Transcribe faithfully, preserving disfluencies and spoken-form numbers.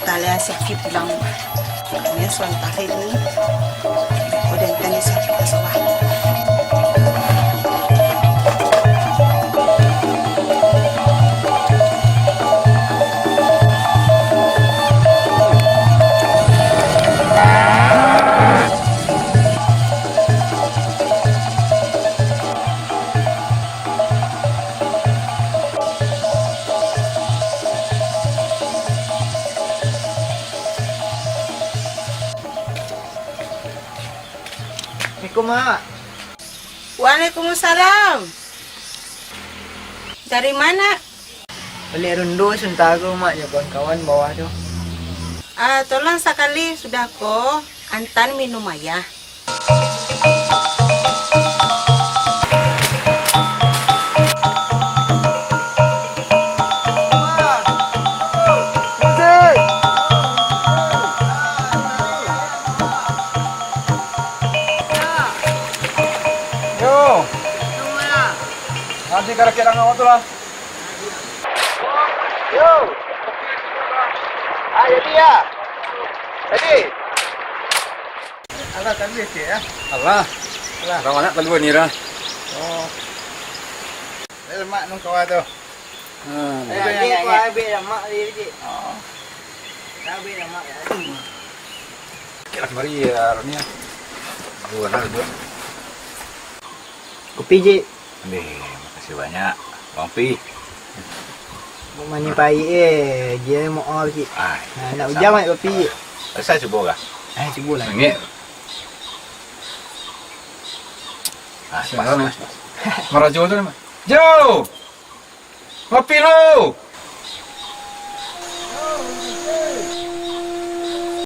Taliah si Akib pulang. Kami suan tarik ni. Kau dan tanya si Akib ka sawah. Assalamualaikum, Mak. Waalaikumsalam. Dari mana? Baliak rundo sabanta ko, Mak, jo kawan-kawan bawah tu. Ah, tolong sakali sudah ko, antan minum ayah. Yo. Nanti kalau kira ngawak tu lah. Yo. Ah, jadi ya. Jadi. Alah, tadi ya, Cik, ya? Alah. Alah. Urang anak kalua ni lah. Oh. Lemak nung kawa tu. Hmm. Eh, Cik, aku habis lemak tadi, Cik. Oh. Habis lemak ya. Kira kemari ya, Roni ya. Dua lah, dua. Kopi, Cik. Deh, makasih banyak, Bang Pi. Mau mani pai eh, dia mau all, Cik. Ah, nah, nak sama. Ujang, Cik, kopi, Cik. Saya cuba lah. Eh, cuba lah. Sengit. Ah, pas, pas, pas. Marajo tu nama. Jo! Kopi lu!